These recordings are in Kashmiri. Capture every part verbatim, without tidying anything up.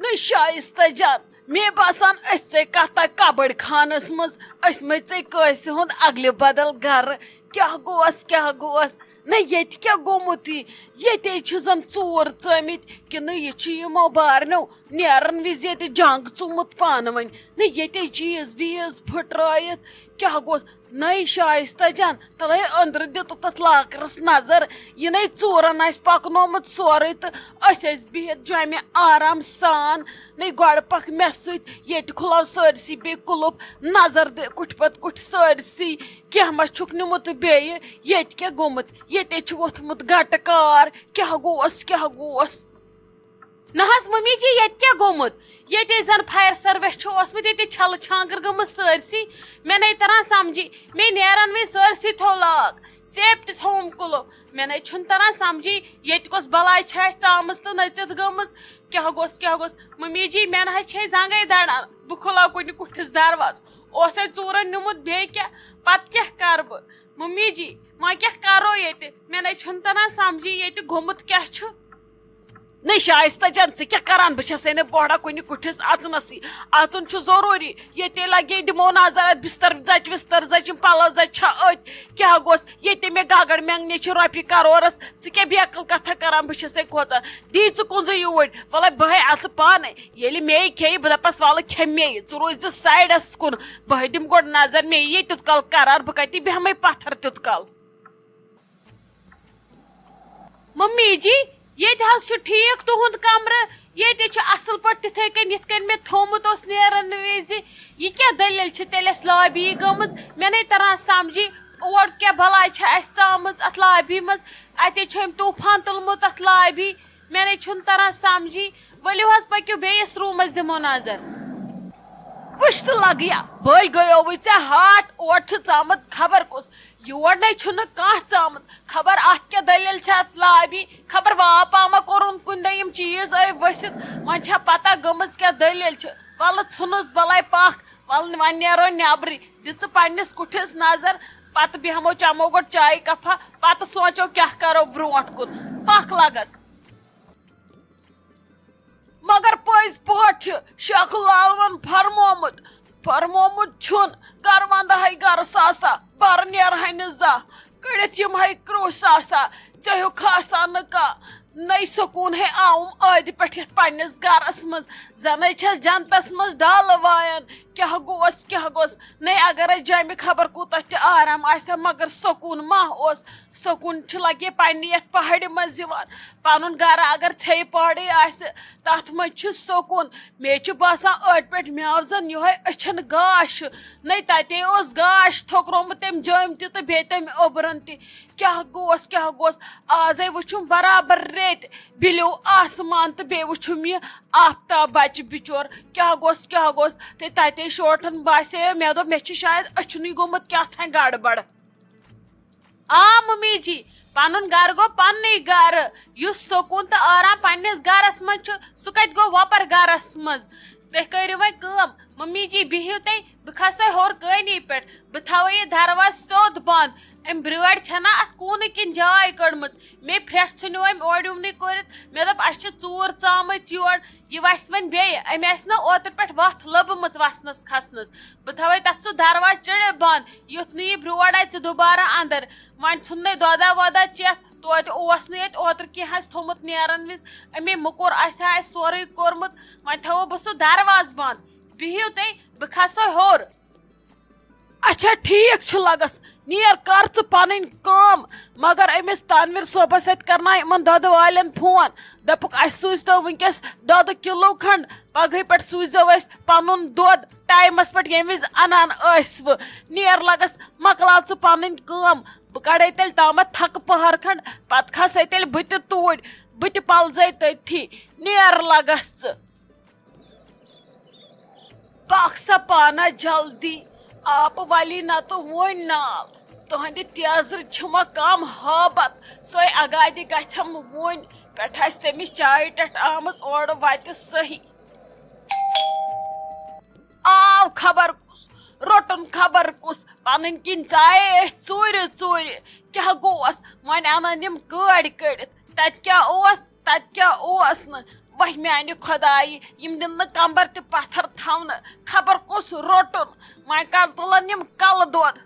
تہٕ شایستہ جان، مےٚ باسان أسۍ ژے کتھ تہ کبٲڑۍ خانس منٛز، أسۍ مے ژے کٲنٛسہِ ہُنٛد اگلہِ بدل گرٕ۔ کیٛاہ گوس، کیٛاہ گوس؟ نہ، ییٚتہِ کیٛاہ گوٚمُت یہِ؟ ییٚتے چھِ زن ژوٗر ژٲمٕتۍ، کِنہٕ یہِ چھُ یِمو بارنیو نیرن وِزِ ییٚتہِ جنگ ژوٚمُت پانہٕ ؤنۍ؟ نہ، ییٚتے چیٖز ویٖز پھٕٹرٲیِتھ، کیٛاہ گوٚژھ؟ نَے شایستہ جان، تَلَے أنٛدرٕ دِتہٕ تَتھ لاکرَس نظر۔ یہِ نَے ژوٗرَن آسہِ پَکنومُت سورُے تہٕ أسۍ ٲسۍ بِہِتھ جۄمہِ آرام سان۔ نَے گۄڈٕ پَکھ مےٚ سۭتۍ، ییٚتہِ کھُلاو سٲرسٕے بیٚیہِ کُلُف، نظر دِ کُٹھِ پَتہٕ کُٹھِ سٲرسٕے۔ کینٛہہ ما چھُکھ نیوٗمُت بیٚیہِ؟ ییٚتہِ کیٛاہ گوٚمُت؟ ییٚتے چھُ ووٚتھمُت گَٹہٕ کار۔ کیٛاہ گوٚوس، کیٛاہ گوٚوس؟ نہ حظ ممی جی، ییٚتہِ کیٛاہ گوٚمُت؟ ییٚتہِ زن فایر سروس چھُ اوسمُت، ییٚتہِ چھلہٕ چھانٛگٕر گٔمٕژ سٲرسٕے۔ مےٚ نے تران سمجھی، مےٚ نیرن وۄنۍ سٲرسٕے تھوٚو لاک، سیپ تہِ تھوٚوُم کُلُف۔ مےٚ نے چھُنہٕ تران سمجھی، ییٚتہِ کۄس بلاے چھِ اَسہِ ژامٕژ تہٕ نٔژِتھ گٔمٕژ۔ کیٛاہ گوٚژھ، کیٛاہ گوٚژھ؟ ممی جی، مےٚ نہ حظ چھے زنٛگے دڑان، بہٕ کھُلاو کُنہِ کُٹھِس دروازٕ۔ اوسے ژوٗرن نیوٗمُت بیٚیہِ کیٛاہ، پتہٕ کیٛاہ کرٕ بہٕ؟ ممی جی، وۄنۍ کیٛاہ کرو ییٚتہِ؟ مےٚ نے چھُنہٕ تران سمجھی، ییٚتہِ گوٚمُت کیٛاہ چھُ۔ نہ شایستہ جان، ژٕ کیٛاہ کران؟ بہٕ چھسے نہٕ بوڑا کُنہِ کُٹھِس اژنسٕے۔ اژُن چھُ ضروٗری۔ ییٚتے لگے دِمو نظر اتھ بستر زچہِ وستر زچہِ، یِم پلو زچہِ چھا أتھۍ؟ کیٛاہ گوٚژھ؟ ییٚتہِ مےٚ گگر مٮ۪نٛگنہِ چھِ رۄپیہِ کرورس، ژٕ کیٛاہ بیقل کتھا کران؟ بہٕ چھسے کھوژان۔ دی ژٕ کُنزٕ یوٗرۍ، وَلَے بہٕ ہے اژٕ پانے۔ ییٚلہِ مے کھیٚیہِ، بہٕ دپس وَلہٕ کھےٚ مے، ژٕ روٗزِ سایڈس کُن۔ بہٕ ہے دِمہٕ گۄڈٕ نظر مے ییٚتیُت کل قرار، بہٕ کتہِ بیٚہمے پتھر تیُت کل۔ ممی جی، ییٚتہِ حظ چھُ ٹھیٖک تُہُنٛد کمرٕ، ییٚتہِ چھُ اصل پٲٹھۍ تِتھے کٔنۍ یِتھ کٔنۍ مےٚ تھوومُت اوس نیرن وِزِ۔ یہِ کیٛاہ دٔلیٖل چھِ تیٚلہِ اَسہِ لابی گٔمٕژ؟ مےٚ نے تران سمجھی، اور کیٛاہ بلاے چھِ اَسہِ ژامٕژ اَتھ لابی منٛز؟ اَتے چھُ أمۍ طوٗفان تُلمُت اَتھ لابی، مےٚ نے چھُنہٕ تران سمجھی۔ ؤلِو حظ پٔکِو بیٚیِس روٗمس دِمو نظر۔ وٕچھ تہٕ لگیا، بٔلۍ گٔیووٕے ژےٚ ہاٹھ، اور چھُ ژامُت خبر کُس۔ یور نے چھُنہٕ کانٛہہ ژامُت۔ خبر اتھ کیٛاہ دٔلیٖل چھِ اتھ لابی، خبر واپا ما کوٚرُن کُنہِ دۄہ یِم چیٖز ٲے ؤسِتھ۔ وۄنۍ چھا پتہ گٔمٕژ کیٛاہ دٔلیٖل چھِ۔ وَلہٕ ژھٕنُس بلاے پکھ، وَلہٕ وۄنۍ نیرو نیبرٕے۔ دِ ژٕ پننِس کُٹھِس نظر، پتہٕ بیٚہمو چمو گۄڈٕ چایہِ کپھا، پتہٕ سونٛچو کیٛاہ کرو برونٛٹھ کُن۔ پکھ لگس۔ مگر پٔزۍ پٲٹھۍ چھُ شیخ العالمن فرمومُت، فرمومُت چھُن، گرٕ ونٛدٕ ہے گرٕ ساسا، بر نیرٕ ہے نہٕ زانٛہہ، کٔڑِتھ یِم ہے کرٛوٗسۍ ساسا، ژےٚ ہیوٗ خاصا نہٕ کانٛہہ۔ نَے سکوٗن ہے آوُم ٲدِ پٮ۪ٹھ یَتھ پنٛنِس گرس منٛز، زَنَے چھَس جنتس منٛز ڈالہٕ وایان۔ کیٛاہ گوٚوس، کیٛاہ گوٚوس؟ نَے اگرے جیٚمہِ خبر کوٗتاہ تہِ آرام آسہِ ہا، مگر سکوٗن ما اوس؟ سکوٗن چھُ لگے پننہِ یتھ پہاڑِ منٛز یِوان۔ پنُن گرٕ اگر ژھیٚیہِ پہاڑٕے آسہِ، تتھ منٛز چھُ سکوٗن۔ مےٚ چھُ باسان أڑۍ پٲٹھۍ مےٚ آو زن یِہوے أچھن گاش۔ نَے تتے اوس گاش تھوٚکرومُت تٔمۍ جٲمۍ تہِ تہٕ بیٚیہِ تٔمۍ اوٚبرن تہِ۔ کیٛاہ گوٚوس، کیٛاہ گوٚوس؟ آزے وُچھُم برابر ریٚتۍ بِلیو آسمان تہٕ بیٚیہِ وُچھُم یہِ آفتاب بچہِ بِچور۔ کیٛاہ گوٚوس، کیٛاہ گوٚوس؟ تہٕ تتے شوٹھن باسیو، مےٚ دوٚپ مےٚ چھُ شاید أچھنُے گوٚمُت کیٛاہ تھانۍ گڑبڑ۔ آ ممی جی، پنُن گرٕ گوٚو پننُے گرٕ۔ یُس سکوٗن تہٕ آرام پننِس گرس منٛز چھُ، سُہ کتہِ گوٚو وۄپر گرس منٛز؟ تُہۍ کٔرِو وۄنۍ کٲم، ممی جی بِہِو تُہۍ، بہٕ کھسے ہیوٚر کٲنی پٮ۪ٹھ، بہٕ تھاوٕ یہِ دروازٕ سیوٚد بنٛد۔ أمۍ برٲر چھنا اتھ کوٗنہٕ کِنۍ جاے کٔڑمٕژ؟ مےٚ پھرٛٹھ ژھٕنیو أمۍ اورٕ یِمنٕے کٔرِتھ۔ مےٚ دوٚپ اسہِ چھِ ژوٗر ژامٕتۍ یور، یہِ وسہِ وۄنۍ بیٚیہِ۔ أمۍ آسہِ نہ اوترٕ پٮ۪ٹھ وتھ لٔبمٕژ وسنس کھسنس۔ بہٕ تھاوے تتھ سُہ دروازٕ چڑے بنٛد، یُتھ نہٕ یہِ برور اژِ دوبارہ اندر۔ وۄنۍ ژھُن نہٕ دۄدا وۄدا چٮ۪تھ، توتہِ اوس نہٕ ییٚتہِ اوترٕ کینٛہہ آسہِ تھوٚمُت نیرن وِز۔ أمے موٚکُر آسہِ ہا اسہِ سورُے کوٚرمُت، وۄنۍ تھاوو بہٕ سُہ دروازٕ بنٛد۔ بِہِو تُہۍ، بہٕ کھسو ہیوٚر۔ اچھا، ٹھیٖک چھُ لگس، نیر کر ژٕ پنٕنۍ کٲم۔ مگر أمِس تنویر صٲبس سۭتۍ کرناو یِمن دۄدٕ والٮ۪ن فون، دپُکھ اسہِ سوٗزتو وٕنکیٚس دۄدٕ کِلوٗ کھنٛڈ، پگہٕے پٮ۪ٹھ سوٗززیو اسہِ پنُن دۄد ٹایمس پٮ۪ٹھ، ییٚمہِ وِزِ انان ٲسوٕ۔ نیر لگس، مۄکلاو ژٕ پنٕنۍ کٲم، بہٕ کڑے تیٚلہِ تامتھ تھکہٕ پہر کھنٛڈ، پتہٕ کھسے تیٚلہِ بہٕ تہِ توٗرۍ، بہٕ تہِ پلزے تٔتھی۔ نیر لگس ژٕ۔ پکھ سا پانہ جلدی، آپہٕ ولی نتہٕ وُنۍ نال۔ تُہنٛدِ تیزرِ چھُ مہ کم ہٲبتھ، سۄے اگادِ گژھٮ۪م وُنۍ۔ پٮ۪ٹھ آسہِ تٔمِس چایہِ ٹٮ۪ٹھ آمٕژ اورٕ وتہِ صحیح۔ آو خبر کُس، روٚٹُن خبر کُس، پنٕنۍ کِنۍ ژایے أسۍ ژوٗرِ ژوٗرِ۔ کیٛاہ گوٚوس؟ وۄنۍ انن یِم کٲڑۍ کٔڑِتھ۔ تتہِ کیٛاہ اوس، تتہِ کیٛاہ اوس نہٕ؟ وۄنۍ میانہِ خۄدایہِ، یِم دِن نہٕ کمبر تہِ پتھر تھاونہٕ، خبر کُس روٚٹُن۔ وۄنۍ کر تُلن یِم کلہٕ دۄد۔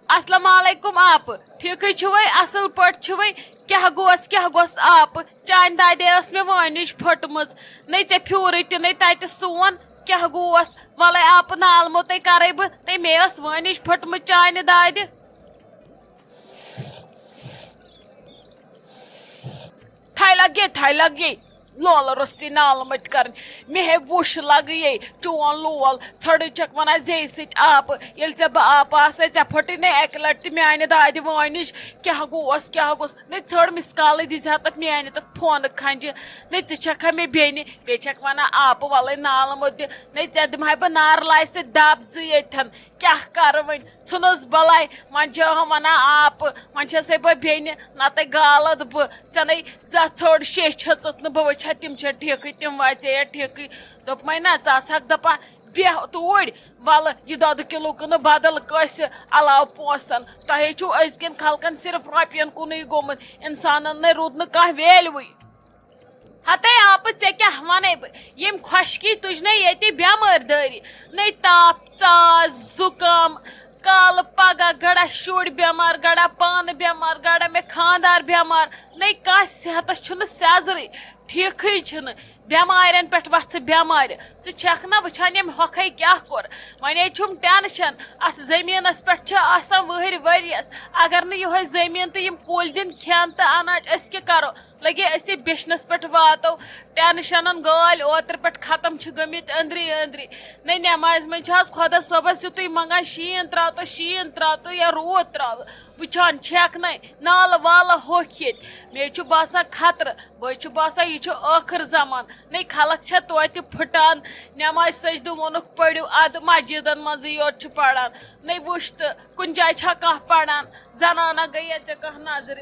السلام علیکم آپہٕ، ٹھیکھٕے چھِوے؟ اصل پٲٹھۍ چھِوے؟ کیاہ گوس، کیاہ گوس آپہٕ؟ چانہِ دادے ٲس مےٚ وٲنِج پھٔٹمٕژ، نے ژےٚ پھیوٗرٕے تہِ نے تتہِ سون۔ کیاہ گوس؟ وَلَے آپہٕ، نالمو تَے کَرَے بہٕ، تَے مےٚ ٲس وٲنِج پھٔٹمٕژ چانہِ دادِ۔ تھَے لَگے، تھَے لَگے لولہٕ روٚستی نالہٕ مٔتۍ کَرٕنۍ۔ مےٚ ہے وُچھ لَگہٕ یے چون لول، ژھٔڑٕے چھَکھ وَنان زیٚیہِ سۭتۍ آپہٕ۔ ییٚلہِ ژےٚ بہٕ آپہٕ آسَے، ژےٚ پھٔٹٕے نَے اَکہِ لَٹہِ تہِ میٛانہِ دادِ وٲنِج۔ کیٛاہ گوس، کیٛاہ گوس؟ نَے ژھٔڑ مِس کالٕے، دِزِ ہا تَتھ میٛانہِ تَتھ فونہٕ کھَنجہِ۔ نَے ژٕ چھَکھ ہا مےٚ بیٚنہِ، بیٚیہِ چھَکھ وَنان آپہٕ وَلَے نالہٕ مٔتۍ دِ۔ نَے ژےٚ دِمہٕ ہاے بہٕ نارٕ لایہِ سۭتۍ دَب زٕ ییٚتھٮ۪ن۔ کیٛاہ کَرٕ وۄنۍ؟ ژھٕنُس بَلاے، وۄنۍ چھِ ہم وَنان آپہٕ، وۄنۍ چھَسَے بہٕ بیٚنہِ، نَتَے گالَتھ بہٕ۔ ژےٚ نَے زا ژھٔڑ شیٚچھ ہیٚژٕتھ نہٕ، بہٕ وٕچھِ ہا تِم چھا ٹھیکٕے، تِم واتہِ ژےٚ یا ٹھیکٕے۔ دوٚپمَے نہ، ژٕ آسہٕ ہاکھ دَپان بیٚہہ توٗرۍ، وَلہٕ یہِ دۄدٕ کِلوٗ کٕنہٕ بدل کٲنٛسہِ علاوٕ پونٛسَن۔ تۄہے چھُو أزکٮ۪ن خلقَن صرف رۄپیَن کُنُے گوٚمُت، اِنسانَن نَے روٗد نہٕ کانٛہہ value۔ ہتے آپہٕ، ژےٚ کیٛاہ وَنَے بہٕ؟ ییٚمۍ خۄشکی تُج نَے ییٚتہِ بٮ۪مٲرۍ دٲری، نَے تاپھ، ژاس، زُکام، کالہٕ پگاہ گڑا شُرۍ بٮ۪مار، گڑا پانہٕ بٮ۪مار، گڑا مےٚ خانٛدار بٮ۪مار، نَے کانٛہہ صحتَس چھُنہٕ سیٚزرٕے، ٹھیکٕے چھُنہٕ۔ بٮ۪مارٮ۪ن پٮ۪ٹھ وَژھٕ بٮ۪مارِ۔ ژٕ چھَکھ نہ وٕچھان ییٚمۍ ہۄکھَے کیٛاہ کوٚر؟ وۄنۍ ہے چھُم tension۔ اَتھ زٔمیٖنَس پٮ۪ٹھ چھِ آسان ؤہٕرۍ ؤریَس۔ اگر نہٕ یِہوٚے زٔمیٖن تہٕ یِم کُلۍ دِن کھٮ۪ن تہٕ اناج، أسۍ کیٛاہ کَرو؟ لگے أسے بیچھنس پٮ۪ٹھ واتو۔ ٹینشنن گٲلۍ اوترٕ پٮ۪ٹھ ختم چھِ گٔمٕتۍ أندری أندری۔ نے نمازِ منٛز چھِ آز خۄدا صٲبس یُتُے منٛگان، شیٖن ترٛاو تہٕ شیٖن ترٛاو تہٕ یا روٗد ترٛاو۔ وٕچھان چھَکھ نے، نالہٕ والہٕ ہوٚکھ ییٚتہِ۔ مےٚ چھُ باسان خطرٕ، بہٕ چھُ باسان یہِ چھُ ٲخٕر زمان۔ نے خلق چھےٚ توتہِ پھٕٹان۔ نمازِ سجدٕ ووٚنُکھ پٔرِو، ادٕ مسجدن منٛزٕے یوت چھِ پران۔ نے وٕچھ تہٕ کُنہِ جایہِ چھا کانٛہہ پران؟ زنانہ گٔیہ ژےٚ کانٛہہ نظرِ؟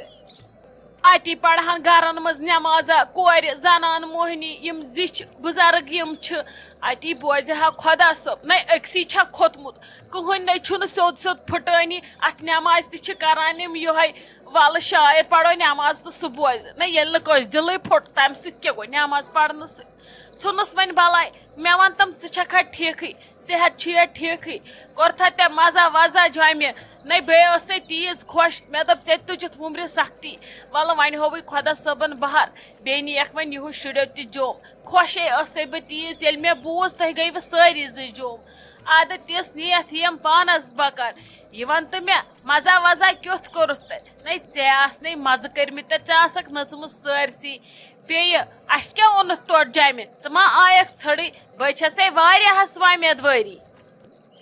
اتی پرہن گرن منٛز نمازا کورِ، زنان، موہنی، یِم زِچھ بُزرگ یِم چھِ، اتی بوزِ ہا خۄدا صٲب۔ نَے أکسٕے چھا کھوٚتمُت، کٕہٕنۍ نَے چھُنہٕ سیوٚد سیوٚد پھٕٹٲنی۔ اَتھ نمازِ تہِ چھِ کران یِم یِہوٚے، وَلہٕ شاعر پَرو نماز تہٕ سُہ بوزِ۔ نَے ییٚلہِ نہٕ کٲنٛسہِ دِلٕے پھوٚٹ، تَمہِ سۭتۍ کیٛاہ گوٚو نماز پَرنہٕ سۭتۍ؟ ژھٕنُس وۄنۍ بَلاے۔ مےٚ وَن تِم، ژٕ چھَکھا ٹھیٖکھٕے؟ صحت چھُیا ٹھیکٕے؟ کوٚرتھا ژےٚ مزہ وزہ جۄمہِ؟ نَے بیٚیہِ ٲسے تیٖژ خۄش، مےٚ دوٚپ ژےٚ تہِ تُجِتھ وُمرِ سختی۔ وَلہٕ وۄنۍ ہووٕے خۄدا صٲبن بہار، بیٚیہِ نِیَکھ وۄنۍ یِہُس شُریو تہِ جوم۔ خۄشے ٲسے بہٕ تیٖژ، ییٚلہِ مےٚ بوٗز تُہۍ گٔیوٕ سٲری زٕ جوم۔ اَدٕ تِژھ نِیَتھ یِم پانس بکار۔ یہِ وَن تہٕ مےٚ، مزہ وزہ کیُتھ کوٚرُتھ تۄہہِ؟ نَے ژےٚ آسنَے مزٕ کٔرمٕتۍ تہٕ ژےٚ آسکھ نٔژمٕژ سٲرسٕے۔ بیٚیہِ، اَسہِ کیٛاہ اوٚنُتھ تورٕ جَمہِ؟ ژٕ ما آیَکھ ژھٔڑٕے؟ بہٕ چھَسَے واریاہَس وۄمید وٲری۔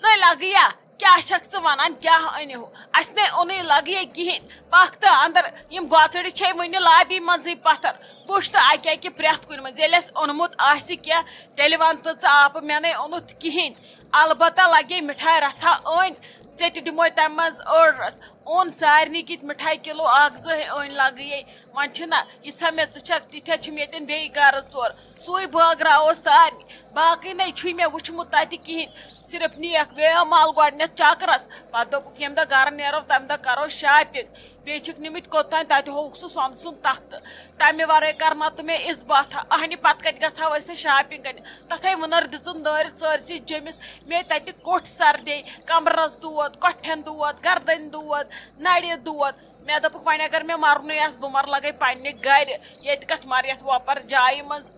نٔے لگیا، کیٛاہ چھَکھ ژٕ وَنان؟ کیٛاہ أنِو؟ اَسہِ نے اوٚنُے لگیا کِہیٖنۍ۔ پَکھ تہٕ اَندَر، یِم گۄژٕرِ چھے وٕنہِ لابی منٛزٕے پَتھر۔ وٕچھ تہٕ اَکہِ اَکہِ پرٛٮ۪تھ کُنہِ منٛز۔ ییٚلہِ اَسہِ اوٚنمُت آسہِ کینٛہہ، تیٚلہِ وَن تہٕ ژٕ آپہٕ، مےٚ نے اوٚنُتھ کِہیٖنۍ۔ البتہ لگے مِٹھایہِ رَژھا أنۍ، ژےٚ تہِ دِموے تَمہِ منٛز أڑ رَژھ۔ اوٚن سارنٕے کِتۍ مِٹھایہِ کِلوٗ اَکھ زٕ ہے أنۍ لگہٕ یے۔ وۄنۍ چھِنہ یِژھا مےٚ ژٕ چھَکھ، تِتھے چھِم ییٚتٮ۪ن بیٚیہِ گرٕ ژور۔ سُے بٲگراوو سارنٕے۔ باقٕے نے چھُے مےٚ وٕچھمُت تَتہِ کِہیٖنۍ۔ صرف نیک ویو مال گۄڈٕنٮ۪تھ چکرس، پتہٕ دوٚپُکھ، ییٚمہِ دۄہ گرٕ نیرو، تَمہِ دۄہ کرو shopping۔ بیٚیہِ چھِکھ نِمٕتۍ کوٚت تام، تَتہِ ہووُکھ سُہ سۄنہٕ سُنٛد تختہٕ۔ تَمہِ ورٲے کرناو تہٕ مےٚ اِس باتھا، اہنہِ پتہٕ کَتہِ گژھٕ ہاو أسۍ shopping کرنہِ؟ تَتھے وٕنر دِژٕن دٲرِتھ سٲرسٕے جیٚمِس۔ مےٚ تَتہِ کوٚٹھۍ سردے، کمرس دود، کۄٹھٮ۪ن دود، گردنۍ دود، نرِ دود۔ مےٚ دوٚپُکھ، وۄنۍ اگر مےٚ مرُنُے آسہِ، بہٕ مرٕ لگے پننہِ گرِ۔ ییٚتہِ کتھ مرٕ یتھ وۄپر جایہِ منٛز؟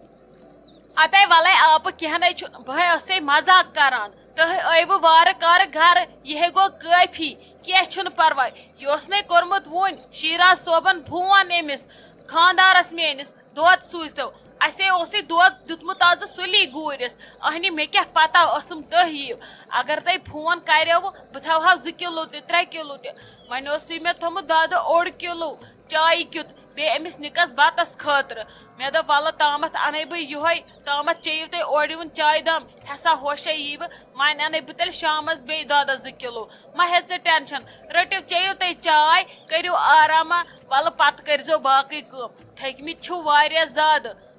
اتے ولے آپہٕ، کینٛہہ نے چھُنہٕ، بہٕ ہے ٲسے مزاق کران۔ تُہۍ ٲیوٕ وارٕ کارٕ گرٕ، یہِ ہے گوٚو کٲفی۔ کینٛہہ چھُنہٕ پرواے۔ یہِ اوس نے کوٚرمُت وُنۍ شیراز صٲبن فون أمِس خاندارس میٲنِس۔ دۄد سوٗزتو۔ اسے اوسُے دۄد دیُتمُت آزٕ سُلی گوٗرِس۔ اہنہِ، مےٚ کیٛاہ پتہ ٲسٕم تُہۍ یِیِو۔ اگر تۄہہِ فون کریوٕ، بہٕ تھاوہاو زٕ کِلوٗ تہِ، ترٛےٚ کِلوٗ تہِ۔ وۄنۍ اوسُے مےٚ تھوٚمُت دۄدٕ اوٚڑ کِلوٗ چایہِ کیُت، بیٚیہِ أمِس نِکس بتس خٲطرٕ۔ مےٚ دوٚپ، ولہٕ تامتھ انَے بہٕ یِہوٚے، تامتھ چیٚیِو تُہۍ اورٕ یِوُن چایہِ دام، ہٮ۪سا ہوشے یی بہٕ، وۄنۍ انَے بہٕ تیٚلہِ شامس بیٚیہِ دۄدس زٕ کِلوٗ۔ مہ ہیٚہ ژٕ tension، رٔٹِو چیٚیِو تُہۍ چاے، کٔرِو آرامہ، ولہٕ پتہٕ کٔرۍزیو باقٕے کٲم۔ تھٔکۍمٕتۍ چھِو واریاہ زیادٕ۔